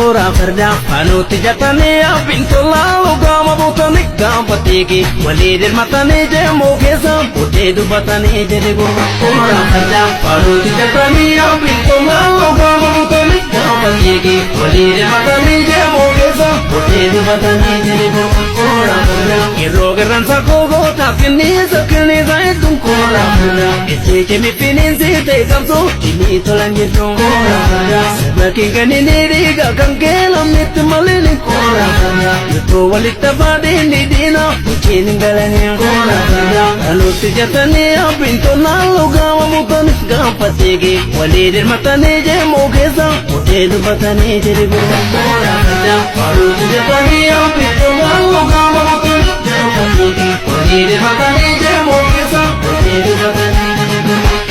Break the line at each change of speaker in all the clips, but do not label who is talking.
Kooraa fardaa faanuutti jatanii abintolaa lugaama buutanii gaafa teeki walii dirmatanii jeemoo keessa booddee dubbatanii jedhe gurba. Kooraa fardaa faanuutti jatanii abintolaa lugaama buutanii gaafa teeki walii dirmatanii jeemoo keessa booddee dubbatanii jedhe gurba. Kooraa fardaa yeroo garransa koogootaa finniisa kinniisa hedduun kooraa fardaa itti cimi finiinsi ta'e qabsoo inni tolan jechuun kooraa fardaa saba kinkanii dhiiga kan keelamnetti malee kooraa fardaa yuttoo walitti afaadheen diina wajjin hin galanii kooraa fardaa dhalooti jatanii abintolaa lugaama buutanis gaafa seege walii dirmatanii jeemoo keessa booddee dubbatanii jedhe gurba. Kooraa fardaa dhalooti jatanii abintolaa lugaama buutanis gaafa seege walii dirmatanii jeemoo keessa booddee dubbatanii jedhe gurba.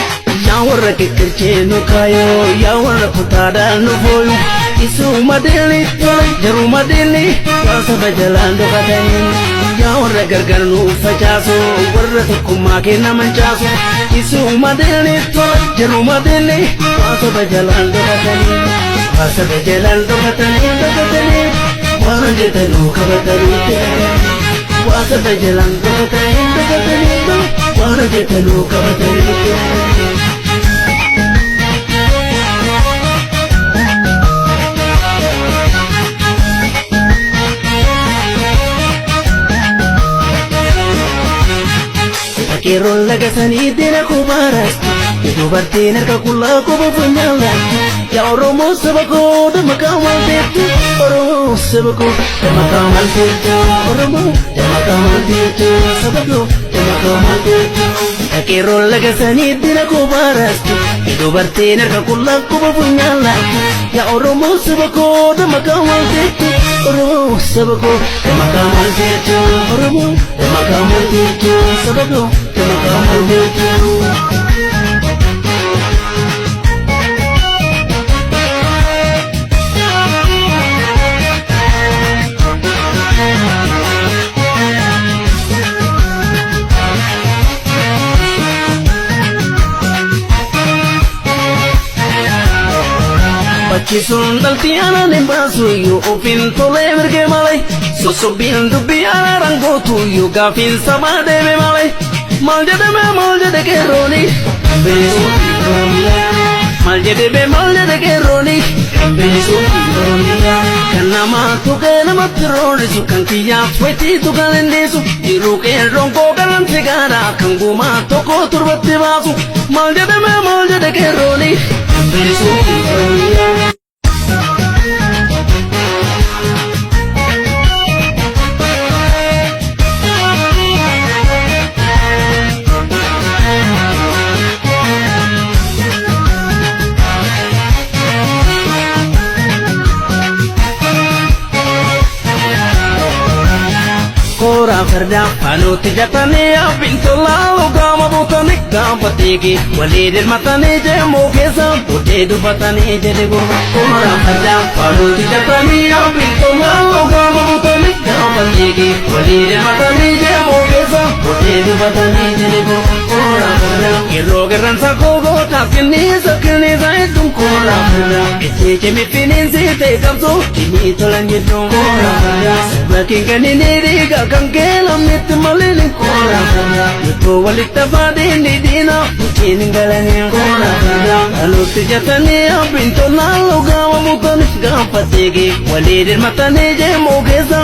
Yaa warra kikkirchee nu kaayoo, yaa warra kutaadhaan nu fooyu, isuma deeli tole jaruma deeli waan saba jalaan dhokatanii. Yaa warra gargar nu facaasu, warra tokkummaa kenna mancaasu, isuma deeli tole jaruma deeli waan saba jalaan dhokatanii. Waan saba jalaan dhokatanii dhokatanii waan hojjetanuu qabatanii. Waan saba jalaan dhokatanii dhokatanii waan hojjetanuu qabatanii. Qeerroon lagasanii deena kubaaraasti. Dubartiin harka qullaa qofa funyaan laatti. Yaa Oromoo saba koo damaqaa maal teettu? Oromoo saba koo damaqaa maal teettu? Oromoo damaqaa maal teettu? Saba koo damaqaa maal teettu? Qeerroon lagasanii deena kubaaraasti. Dubartiin harka qullaa qofa funyaan laatti. Yaa Oromoo saba koo damaqaa maal teettu? Oromoo saba koo damaqaa maal teettu? Oromoo damaqaa maal teettu? Saba koo damaqaa maal teettu? Bakki sun dhalti aanaan hin baasu yoo ofiin tolee mirgee malee, sossobbiin dubbii araaraan gootu yoo gaafiin sabaa deeme malee. Maal jedhame, maal jedhe qeerrooni? Maal jedhame, maal jedhe qeerrooni? Kan namaa tuqee namatti roorisu, kan kiyyaaf wayitiitu kan hindiisu jiru qeerroon koo galanti gaara kan gumaa tokko turbatti baasu. Maal jedhame, maal jedhe qeerrooni? Kooraa fardaa faanuutti jatanii abintolaa lugaama buutanii gaafa teeki walii dirmatanii jeemoo keessa booddee dubbatanii jedhe gurba. Kooraa fardaa faanuutti jatanii abintolaa lugaama buutanii gaafa teeki walii dirmatanii jeemoo keessa booddee dubbatanii jedhe gurba. Kooraa fardaa yeroo garransa koogootaa kinniisa kinniisa hedduun kooraa fardaa itti cimi finiinsi ta'e qabsoo inni tolan jechuun kooraa fardaa saba kinkanii dhiiga kan keelamnetti malee kooraa fardaa yuttoo walitti afaadheen diina wajjin hin galanii kooraa fardaa dhalooti jatanii abintolaa lugaama buutanis gaafa seege walii dirmatanii jeemoo keessa